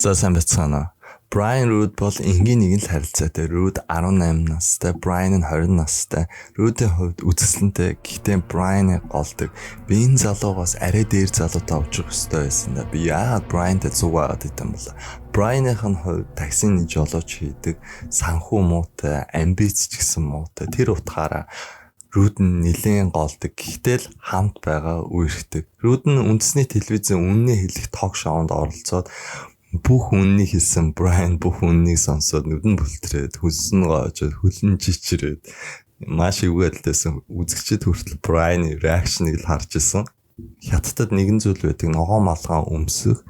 За, сайн байцгаана уу. Brian Rude бол энгийн нэгэн л харилцаатай. Rude 18 настай, Brian нь 20 настай. Rude-ийн хувьд үзэсгэлэнтэй. Гэхдээ Brian-ыг голдог. Би энэ залуугаас арай дээр залуутай ужих ёстой байсан да. Би яагаад Brian-тай зүг байгаад идэм бол. Brian-ийн хувьд таксины жолооч хийдэг, санхүү муутай, амбиц ч гэсэн муутай. Тэр утгаараа Rude нь нэлээн голдог. Гэхдээ л хамт байгаа үерхдэг. Rude нь үндэсний телевизийн үнэнээ хэлэх talk show-нд оролцоод бүх үнэнийг хэлсэн. Brian бүх үнэнийг сонсоод нүдэн бүлтрээд, хөлсөн гоожоод, хөлн чичрээд маш эвгүй байдалтай. Үзэгчид хүртэл Brian-ы reaction-ыг л харж исэн. Хятадд нэгэн зүйл байдаг: ногоон малгай өмсөх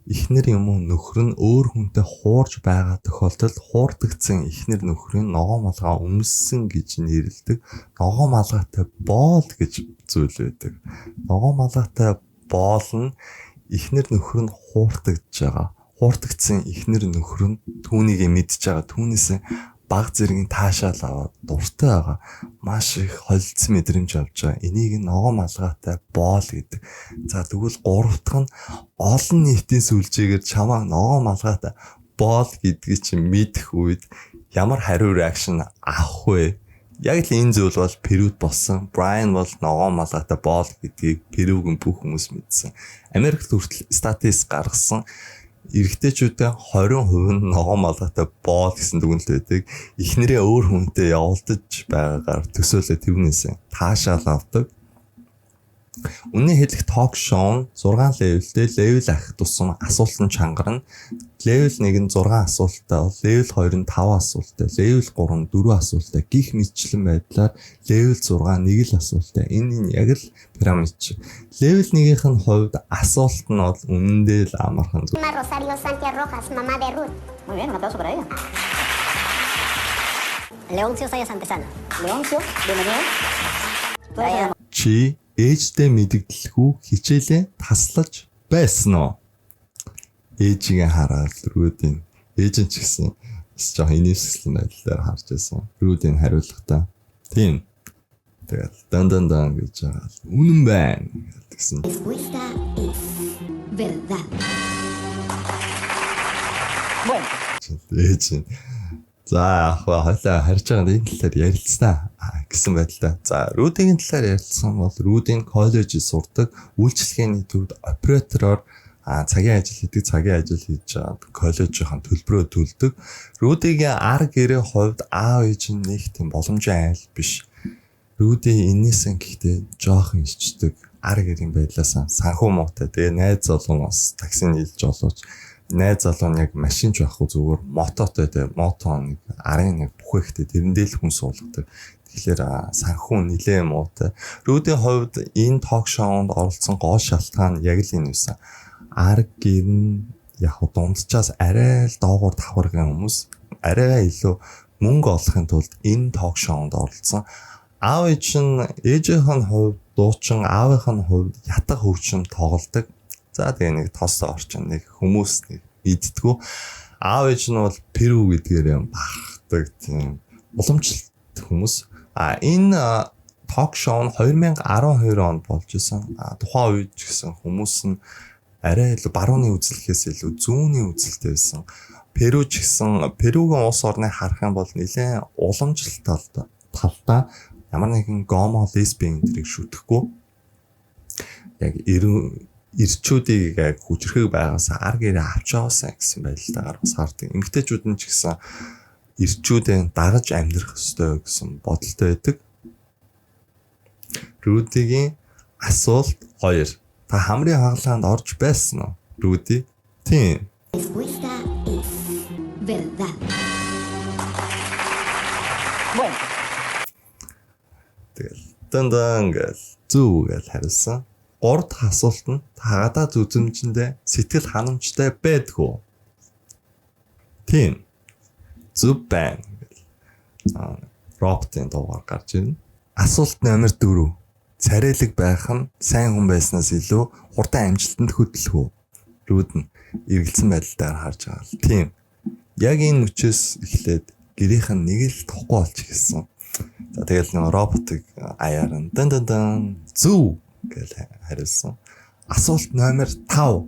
эхнэр юм уу нөхөр нь өөр хүнтэй хуурж байгаа тохиолдолд хуурдагдсан эхнэр нөхрийн ногоон малгай өмссөн гэж нэрлэдэг. Ногоон малгайтай боол гэж зүйл байдаг. Ногоон малгайтай боол нь эхнэр нөхөр нь хуурдагдж байгаа. Хуурдагдсан эхнэр нөхөр нь түүнийг мэдж байгаа. Түүнээс баг зэргийн таашаал аваад дуртай байгаа. Маш их холилдсон мэдрэмж авч байгаа. Энийг нь ногоон малгайтай боол гэдэг. За, тэгвэл гурав дахь нь олон нийтийн сүлжээгээр чамаа ногоон малгайтай боол гэдгийг чинь мэдэх үед ямар хариу reaction авах вэ? Яг л энэ зүйл бол Перуд болсон. Brian бол ногоон малгайтай боол гэдгийг Перугийн бүх хүмүүс мэдсэн. Америкт хүртэл статистик гаргасан, эрэгтэйчүүдийн 20% нь ногоон малгайтай боол гэсэн дүгнэлт байдаг. Эхнэрээ өөр хүнтэй явуулдаж байгаагаар төсөөлөө тэрнээс таашаал авдаг. Үнэнээ хэлэх talk show 6 level тэй. Level ахих тусам асуулт нь чангарна. Level 1 нь 6 асуулттай бол level 2 нь 5 асуулттай, level 3 нь 4 асуулттай гэх мэтчлэн байдлаар level 6 нэг л асуулттай. Энэ нь яг л пирамид шиг. Level 1-ийнх нь хувьд асуулт нь бол үнэндээ л амархан зүйл. Rosario Sánchez Rojas, mamá de Ruth. Muy bien, un aplauso para ella. Leoncio Sayas Antesana. Leoncio, bienvenido. Tú eres el Чи ээждээ мэдэгдэлгүй хичээлээ таслаж байсан уу? Ээжигээ хараад Рүүдийн ээж нь ч гэсэн бас жоохон инээмсэглэн байдлаар харж байсан. Рүүдийн хариулгатай. Тийм. Тэгээд дан дан дан гэж байгаа. Үнэн байна гэсэн. Respuesta es verdad. Bueno, Ээж нь за, яг ба хойлоо харж байгаа, энэ талаар ярилцсаа гэсэн байдалтай. За, Рүүдийн талаар ярилцсан бол Рүүдийн коллежид сурдаг, үйлчилгээний төвд оператороор цагийн ажил хийдэг, цагийн ажил хийж байгаа, коллежийн төлбөрөө төлдөг. Рүүдигийн ар гэрээ хувьд аав ээж нь нэг тийм боломжийн айл биш. Рүүди энээсэн гэхдээ жоохон ичдэг, ар гэрийн байдлаасаа санхүү муутай. Тэгээ найз залуу нь бас таксины нийлж жолооч. Найз залуу нь яг машин ч байхгүй, зүгээр мототой, тэгээ мото нэг арын нэг бүхэхтэй, тэрэндээ л хүн суулгадаг. Тэгэхээр санхүү нилээ муутай. Рүүдийн хувьд энэ talk show-нд оролцсон гол шалтгаан яг л энэ байсан. Ар гэр нь яг дунджаас арай л доогуур давхаргын хүмүүс арай илүү мөнгө олохын тулд энэ talk show-нд оролцсон. Аав ээж нь, ээжийнх нь хувьд дуучин, аавынх нь хувьд ятга хөгжим тоглодог. За, тэгээ нэг тос орчин нэг хүмүүс нэг мэддэггүй. Аав ээж нь бол Перу гэдгээр юм багдаг, тийм уламжлалт хүмүүс. А энэ talk show нь 2012 онд болж исэн. А тухайн үед ч гэсэн хүмүүс нь арай илүү барууны үзлэхээс илүү зүүнний үзэлтэй байсан. Перу ч гэсэн, Перугийн улс орныг харах юм бол нэлээд уламжлалт талдаа ямар нэгэн гомо, лесбийн энтрийг шүтэхгүй. Яг эрчүүдийг яг хүчрхэг байгаасаа, ар гэрээ авч яваасаа гэсэн байдалтайгаар бас хардаг. Эмэгтэйчүүд нь ч гэсэн эрчүүдээ дагаж амьдрах ёстой гэсэн бодолтой байдаг. Рүүдигийн асуулт 2. Та хамрын хагалгаанд орж байсан уу? Рүди. Тийм. Respuesta es verdad. Bueno, Тэгэл дан дан гэл зөв гэл хариулсан. Гурав дахь асуулт нь та гадаад үзэмжиндээ сэтгэл ханамжтай байдгүй. Тийм. Зөв байна гэл. Роботын дуугаар гарч ирнэ. Асуулт номер 4. Царайлаг байх нь сайн хүн байснаас илүү хурдан амжилтанд хөтлөх үү? Рүүд нь эргэлзсэн байдалтайгаар харж байгаа л. Тийм. Яг энэ мөчөөс эхлээд гэрийнх нь нэг л тухгүй болж эхэлсэн. За, тэгэл нэг роботыг аяар нь дан дан дан зөв гэж хариулсан. Асуулт номер 5.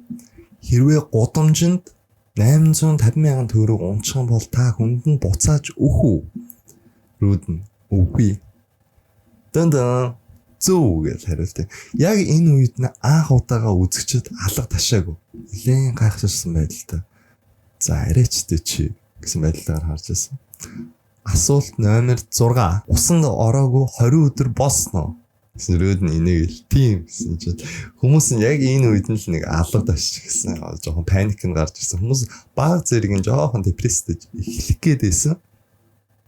Хэрвээ гудамжинд 850 мянган төгрөг унчих юм бол та хүнд нь буцааж өгөх үү? Рүүд нь үгүй. Дэн дэн зөв гэж хариултыг. Яг энэ үед нь анх удаага үзэгчд алга ташаагүй. Нилээн гайхширсан байдалтай. За арайчтай чи гэсэн байдлаар харж байсан. Асуулт номер 6. Усанд ороогүй 20 өдөр болсон уу? Гэсэн рүүд нь энийг л тийм гэсэн чинь хүмүүс нь яг энэ үед нь л нэг алга ташчих гэсэн. Жохон паник нь гарч ирсэн. Хүмүүс баг зэрэг нь жоохон депресстэй эхлэх гээд байсан.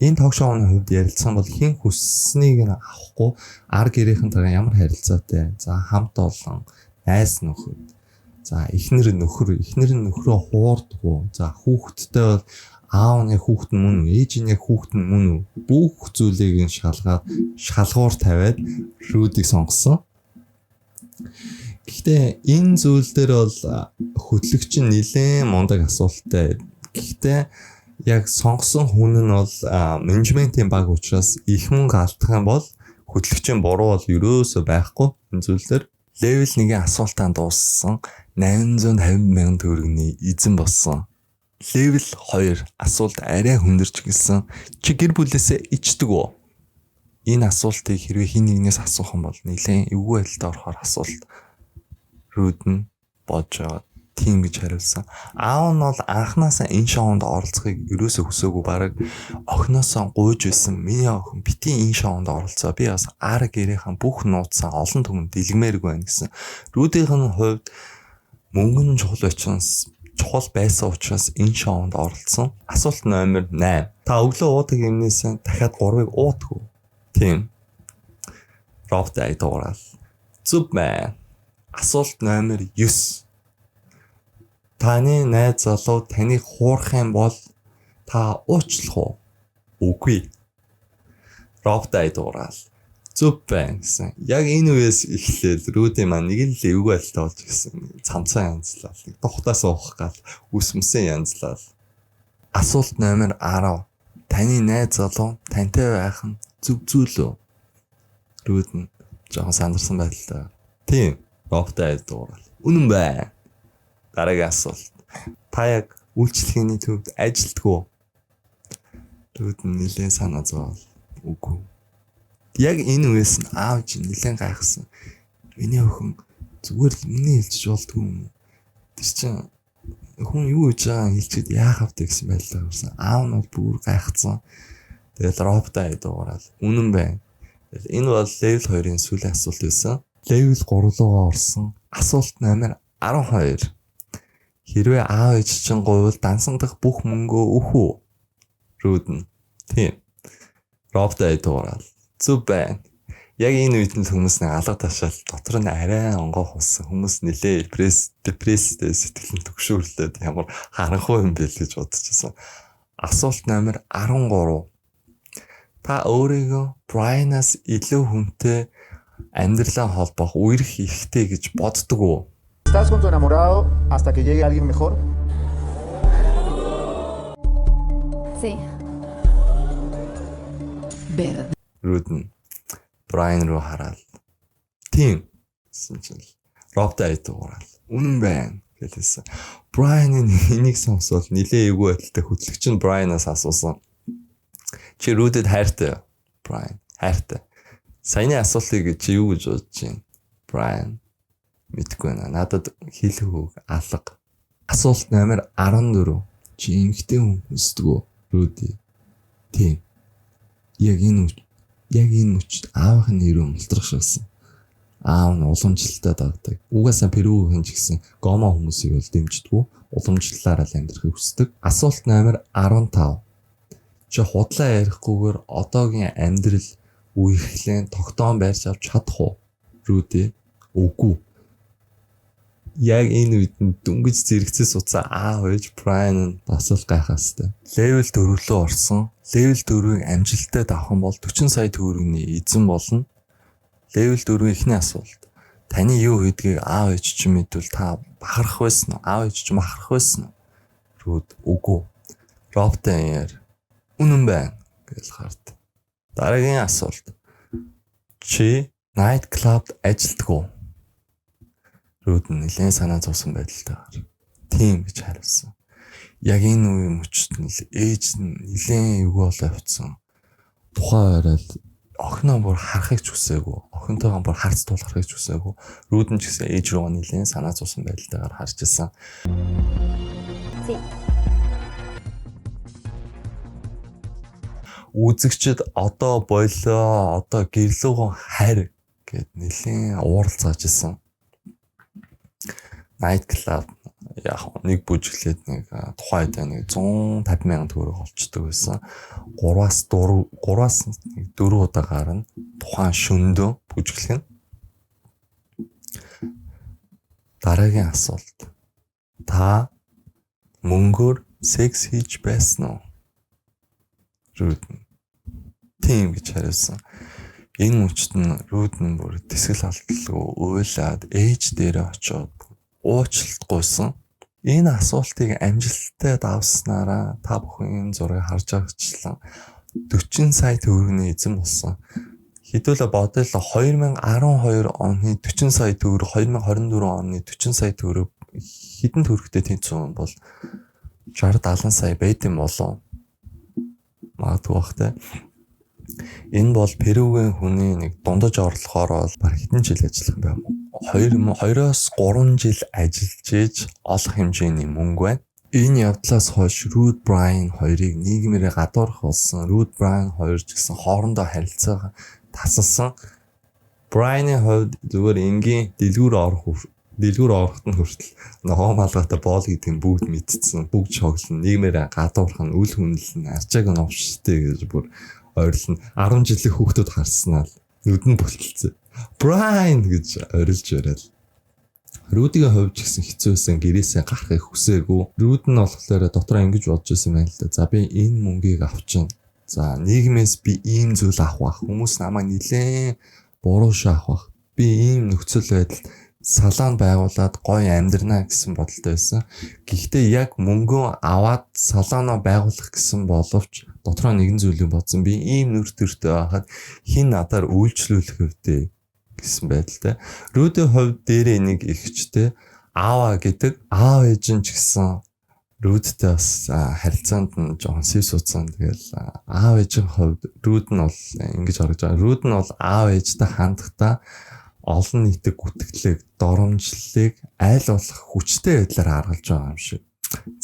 Энэ ток шоуны хувьд ярилцсан бол хэн хүсснийг нь авахгүй ар гэрийнхэнтэйгээ ямар харилцаатай. За хамт олон найз нөхөд. За эхнэр нөхөр, эхнэр нь нөхрөө хуурдгүү. За хүүхэдтэй бол аав нь яг хүүхэд нь мөн үү, ээж нь яг хүүхэд нь мөн үү? Бүх зүйлийг нь шалгаад шалгуур тавиад Рүүдийг сонгосон. Гэхдээ энэ зүйл дээр бол хөтлөгч нь нэлээд мундаг асуулттай. Гэхдээ яг сонгосон хүн нь бол менежментийн баг учраас их мөнгө алдах юм бол хөтлөгчийн буруу бол ерөөсөө байхгүй энэ зүйл дээр. Level 1-ийн асуултаа дууссан. 850 мянган төгрөгийн эзэн болсон. Level 2 асуулт арай хүндэрч гэлсэн. Чи гэр бүлээсээ ичдэг үү? Энэ асуултыг хэрвээ хин нэгнээс асуух юм бол нэлээд эвгүй байдалд орохоор асуулт. Рүүд нь бодож байгаа тийм гэж хариулсан. Аав нь бол анханасаа энэ шоунд оролцохыг ерөөсөө хүсээгүй, бараг охиноосоо гуйж байсан. Миний охин бити энэ шоунд оролцоо. Би бас ар гэрийнхэн бүх нууцаа олон түмэнд дэлгэмээргүй байна гэсэн. Рүүдийнх нь хувьд мөнгө нь чухал учраас чухал байсан учраас энэ шоунд оролцсон. Асуулт номер 8. Та өглөө уудаг юмнээс дахиад 3-ыг уудах уу? Тийм. Робт айдуурал. Зүг мэн. Асуулт номер 9. Таны найз залуу таныг хуурах юм бол та уучлах уу? Үгүй. Робт айдуурал. Зүг байна гэсэн. Яг энэ үеэс эхлээл Рүди маань нэг л эвгүй байдалтай болж гисэн. Цамцаа янзлал. Тухтаас уух гал үсмсэн янзлал. Асуулт номер 10. Таны найз залуу тантай байх нь зөв зүйл үү? Рүд нь жоохон сандарсан байдалтай. Тийм. Робт айдуурал. Үнэн байна. Дараагийн асуулт. Та яг үйлчлэгээний төвд ажилтдаг уу? Рүд нь нэлээд санаа зовоол. Үгүй. Яг энэ үеэс нь аав чинь нэлээд гайхсан. Миний охин зүгээр л миний хэлчих болдгүй юм уу? Тэр чинь хүн юу хийж байгааг хэлчихэд яах вэ гэсэн байдлаар гарсан. Аав нь бол бүр гайхсан. Тэгэл робот айдуугараал үнэн байна. Тэгэл энэ бол level 2-ын сүүлийн асуулт байсан. Level 3 руугаа орсон. Асуулт номер 12. Хэрвээ аав ээж чинь гуйвал дансан дах бүх мөнгөө өгөх үү? Рүүд нь. Тийм. Робот айдуугараал. Зүг байна. Яг энэ үед нь хүмүүс нэг алга ташаал дотор нь арай онгоо хулсан. Хүмүүс нэлээ депресстэй сэтгэл нь төгшөөрлөөд ямар харанхуй юм бэ л гэж бодчихсон. Асуулт номер 13. Та өөрийгөө Брайанаас илүү хүнтэй амьдралаа холбох үерх эрхтэй гэж боддог уу? ¿Estás con tu enamorado hasta que llegue alguien mejor? Sí. Verdad. Рүүд нь Брайан руу хараад тийм гэсэн чинь Робт айдуугараал. Үнэн байна гэж хэлсэн. Брайан энийг сонсвол нилээ эвгүй байдалтай хөтлөгч нь Брайанаас асуусан. Чи Рүүдэд хайртай юу? Брайан хайртай. Саяны асуултыг чи юу гэж бодож байна? Брайан мэдэхгүй байна. Надад хэлэх үг алга. Асуулт номер 14. Чи эмэгтэй хүн хүсдэг үү? Рүүди. Тийм. Яг энэ мөч аавынх нь нэрөө мултрах шигсэн. Аав нь уламжлалтай дагдаг. Угаасаа Перугийн ч гэсэн гомо хүмүүсийг бол дэмждэггүй. Уламжлалаараа л амьдрахыг хүсдэг. Асуулт номер 15. Чи худлаа ярихгүйгээр одоогийн амьдрал үерхлэн тогтоон байрч авч чадах уу? Рүүди. Үгүй. Яг энэ үед нь дөнгөж зэрэгцээ суцаа аав ээж Брайан нь бас л гайхаастай. Level 4 рүү орсон. Level 4-ийг амжилттай давах юм бол 40 сая төгрөгийн эзэн болно. Level 4-ийн эхний асуулт. Таны юу хийдгийг аав ээж чинь мэдвэл та бахарх байсан уу? Аав ээж чинь бахарх байсан уу? Рүүд үгүй. Робтан яар. Үнэн байна гэж хард. Дараагийн асуулт. Чи night club-д ажилтдаг уу? Рүүд нь нэлээд санаа зовсон байдалтайгаар тийм гэж хариулсан. Яг энэ үеийн мөчт нь л ээж нь нилээн эвгүй болоо явцсан. Тухайн оройд охиноо бүр харахыг ч хүсээгүй. Охинтойгоо бүр харц тулгархыг ч хүсээгүй. Рүүд нь ч гэсэн ээж рүүгээ нилээн санаа зовсон байдалтайгаар харж исэн. Sí. Үзэгчд одоо болоо, одоо гэрлүүгөө харь гэд нилээн ууралцааж исэн. Night club яг нэг бүжиглээд нэг тухайн үед нэг 150 мянган төгрөг олчдөг байсан. 3-аас 4 удаа гарна. Тухайн шөндөө бүжиглэх нь. Дараагийн асуулт. Та мөнгөөр секс хийж байсан уу? Рүүд нь тийм гэж хариулсан. Энэ мөчт нь Рүүд нь бүр тэсгэл алдалгүй уйлаад ээж дээрээ очиод уучлалт гуйсан. Энэ асуултыг амжилттай давснараа та бүхэн энэ зургийг харж байгаачлан 40 сая төгрөгийн эзэн болсон. Хэдүүлээ бодъё л 2012 оны 40 сая төгрөг, 2024 оны 40 сая төгрөг хэдэн төгрөгтэй тэнцсэн бол 60 70 сая байд юм болов. Магадгүй бах те. Энэ бол Перугийн хүний нэг дундаж орлогоор бол баг хэдэн жил ажиллах юм бэ? 2-оос 3 жил ажиллаж ээж олох хэмжээний мөнгө байна. Энэ явдлаас хойш Рүүд Брайан хоёрыг нийгмээрээ гадуурх болсон. Рүүд Брайан хоёр ч гэсэн хоорондоо харилцаа тасалсан. Брайаны хувьд зүгээр энгийн дэлгүүр орохт нь хүртэл ногоон малгайтай боол гэдэг нь бүгд мэдсэн. Бүгд шоглон, нийгмээрээ гадуурх нь, үл хүндлэн, арчааг нь овштой гэж бүр ойрлно. 10 жилийн хүүхдүүд харснаа л нүд нь бүлтэлцээ. Брайан гэж орилж яриад. Рүүдийн хувьд ч гэсэн хэцүү байсан, гэрээсээ гарахыг хүсээгүй. Рүүд нь болохоор дотроо ингэж бодож байсан юм байна л да. За би энэ мөнгийг авчин. За нийгмээс би ийм зүйл авах бах. Хүмүүс намайг нилээн буруу шаах бах. Би ийм нөхцөл байдалд салаан байгуулад гоё амьдрнаа гэсэн бодолтой байсан. Гэхдээ яг мөнгөө аваад салаанаа байгуулах гэсэн боловч дотроо нэгэн зүйлийг бодсон. Би ийм нүр төртэй байхад хэн надаар үйлчлүүлэх вдэ гэсэн байдалтай. Рүүдийн хувьд дээрээ нэг ихчтэй Аава гэдэг аав ээж нь ч гэсэн Рүүдтэй бас харилцаанд нь жоохон сэв суудсан. Тэгэл аав ээжийн хувьд Рүүд нь бол ингэж харагдаж байгаа. Рүүд нь бол аав ээжтэй хандахдаа олон нийтийн гүтгэлийг, доромжллыг айл болох хүчтэй байдлаар харгалж байгаа юм шиг.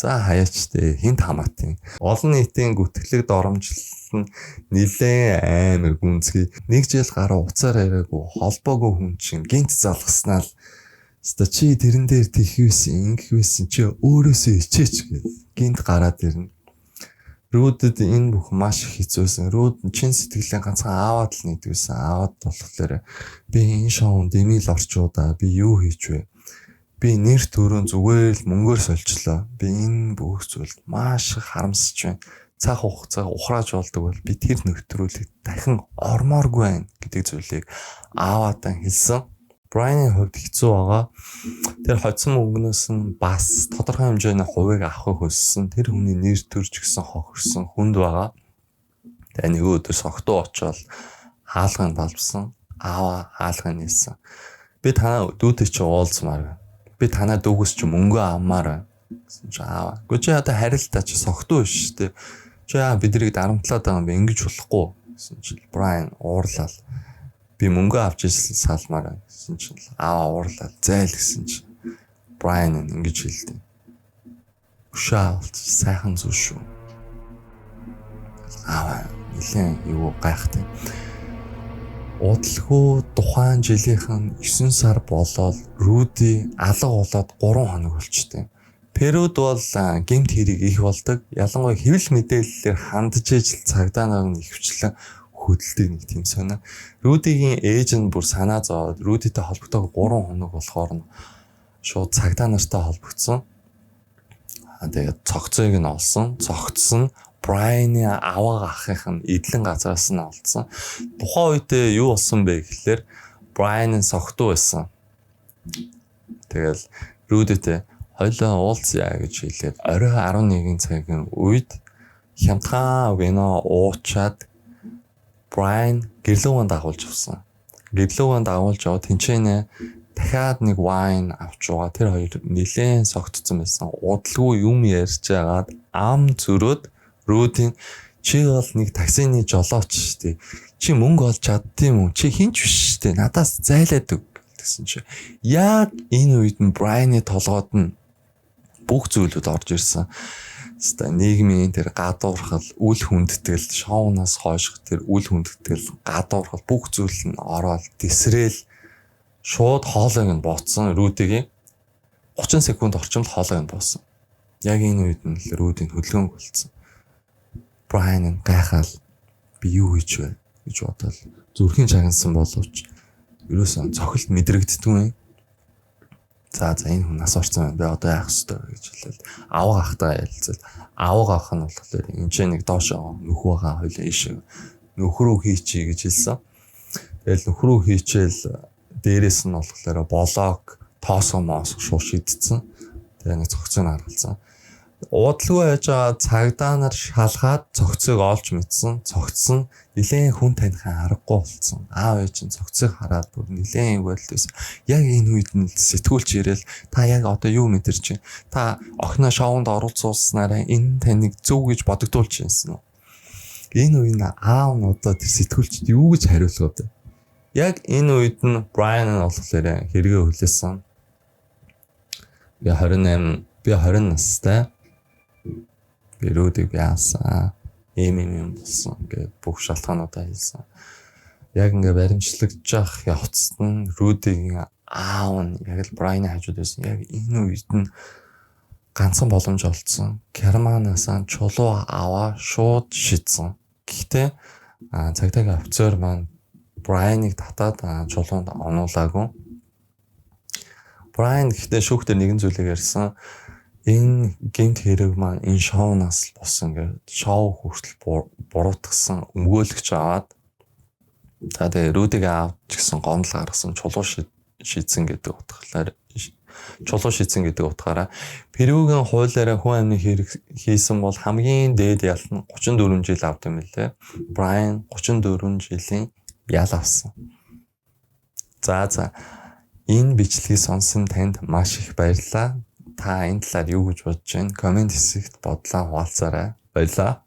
За хаяачтэй хинт хамаатын. Олон нийтийн гүтгэлийг доромжлол нь нилээн амар гүнзгий. Нэг жил гаруй уцаар яриаггүй холбоогүй хүн чинь гинт залгаснаа л өстой чи тэрэн дээр тийх байсан, ингэх байсан чи өөрөөсөө ичээч гэд гинт гараад ирнэ. Рүүдэд энэ бүх маш их хэцүүсэн. Рүүд чин сэтгэлээ ганцхан ааваад л нэгдэг байсан. Аавад болохоор би энэ шоунд дэмил орчуудаа би юу хийж вэ? Би нэр төрөө зүгээр л мөнгөөр сольчлоо. Би энэ бүх зүйлд маш их харамсаж байна. Цаг хугацааг ухрааж болдог бол би тэр нөхдрүүлэг дахин ормооргүй байна гэдэг зүйлийг ааваадаа хэлсэн. Брайаны хувьд хэцүү байгаа. Тэр хоцсон мөнгнөөс нь бас тодорхой хэмжээний хувийг авахыг хүссэн. Тэр хүний нэр төр ч гэсэн хохирсон хүнд байгаа. Тэгээ нэг өдөр согтуу очоод хаалгыг балбсан. Аава хаалгыг нээсэн. Би танаа дүүтэй чи уулзмаар байна. Би танаа дүүгээс чи мөнгө авмаар байна гэсэн чи аава. Гэхдээ чи одоо харил та чи согтуу биш шүү дээ. Чи яа биднийг дарамтлаад байгаа юм бэ? Ингэж болохгүй гэсэн чи Брайан уурлал. Би мөнгө авч ирсэн салмаар байна гэсэн чинь аава уурлал зайл гэсэн чинь Брайан ингэж хэлдэг. Өшөө авалт сайхан зүйл шүү. Аава нилээн юу гайхтай. Удалгүй тухайн жилийнх нь 9 сар болоод Рүди алга болоод 3 хоног болчтой. Перуд бол гэмт хэрэг их болдог. Ялангуяа хэвлэл мэдээллээр хандж ижил цагдаа нар нь ихэвчлэн хөдөлдөг нэг тийм сонио. Рүдигийн ээж нь бүр санаа зовоод Рүдитэй холбогдоог 3 хоног болохоор нь шууд цагдаа нартай холбогдсон. Тэгээд цогцыг нь олсон. Цогцсон нь Брайаны аваа ахынх нь эдлэн газраас нь олдсон. Тухайн үед юу болсон бэ гэхлээр Брайан нь согтуу байсан. Тэгэл Рүдитэй хоёлоо уулзъя гэж хэлээд орой 11 цагийн үед хямдхан вино уучаад Брайан гэрлүүгэн дагуулж явсан. Гэрлүүгэн дагуулж яваад тэнцэнэ Дахиад нэг wine авч байгаа. Тэр хоёр нилээн согтцсон байсан. Удалгүй юм ярьж байгаад ам зөрөөд Рүүдийн чи бол нэг таксины жолооч шүү дээ. Чи мөнгө олж чаддсан юм уу? Чи хинч биш шүү дээ. Надаас зайлаад өг гэсэн чи. Яг энэ үед нь Брайаны толгойд нь бүх зүйлүүд орж ирсэн. Хэвээ нийгмийн тэр гадуурхал, үл хүндэтгэл, шоунаас хойших тэр үл хүндэтгэл, гадуурхал бүх зүйл нь ороод тесрээл шууд хоолойг нь бууцсан. Рүүдигийн 30 секунд орчимд хоолойг нь буусан. Яг энэ үед нь л Рүүдийн хөдөлгөөнг болцсон. Брайан нь гайхаал би юу хийж вэ гэж бодоод зүрхийн чагнасан боловч ерөөсөн цохилт мэдрэгддэггүй юм. За энэ хүн нас орсон байна. Би одоо яах ёстой вэ гэж хэлээл авга ахтаа ярилцал. Авга ах нь болохоор энэ ч нэг доош нөхөө байгаа хойлоо ийш нөхрөө хийчий гэж хэлсэн. Тэгэл нөхрөө хийчээл дээрээс нь болохоор болоог тоосоо моос шууд шидсэн. Тэгээ нэг цогцыг харгалцсан. Уудлгүй байж байгаа цагдаа нар шалгаад цогцыг олж мэдсэн. Цогц нь нилээн хүн таних аргагүй болцсон. Аав ээж нь цогцыг хараад бүр нилээн болдсон. Яг энэ үед нь сэтгүүлч ирээл та яг одоо юу мэдэрч байна? Та охиноо шоунд оруулцуулснараа энэ таныг зөв гэж бодогдуулж байсан уу? Энэ үе нь аав нь одоо тэр сэтгүүлчд юу гэж хариулах вэ? Яг энэ үед нь Брайан нь болохоор хэрэгээ хүлээсэн. Би 28, би 20 настай. Би Рүүдийг би аасан. Ийм ийм юм болсон гэд бүх шалтгаануудаа хэлсэн. Яг ингээ баримтчлагдж явах явцад нь Рүүдигийн аав нь яг л Брайаны хажууд байсан. Яг энэ үед нь ганцхан боломж олцсон. Германаас чулуу аваа шууд шидсэн. Гэхдээ цагдаагийн офицер маань Брайаныг татаад чулуунд онуулаагүй. Брайан гэхдээ шүүхтэр нэгэн зүйлийг ярьсан. Энэ гэмт хэрэг маань энэ шоунаас л болсон ингээд шоу хүртэл буруутгасан өмгөөлөгч аваад за тэгээ Рүүдийг аав ч гэсэн гомдол гаргасан, чулуу шийдсэн гэдэг утгаар чулуу шийдсэн гэдэг утгаараа Перугийн хуулиараа хүн амны хэрэг хийсэн бол хамгийн дээд ял нь 34 жил авд юм лээ. Брайан 34 жилийн ял авсан. За энэ бичлэгийг сонсон танд маш их баярлалаа. Та энэ талаар юу гэж бодож байна? Коммент хэсэгт бодлоо хуваалцаарай. Баярлалаа.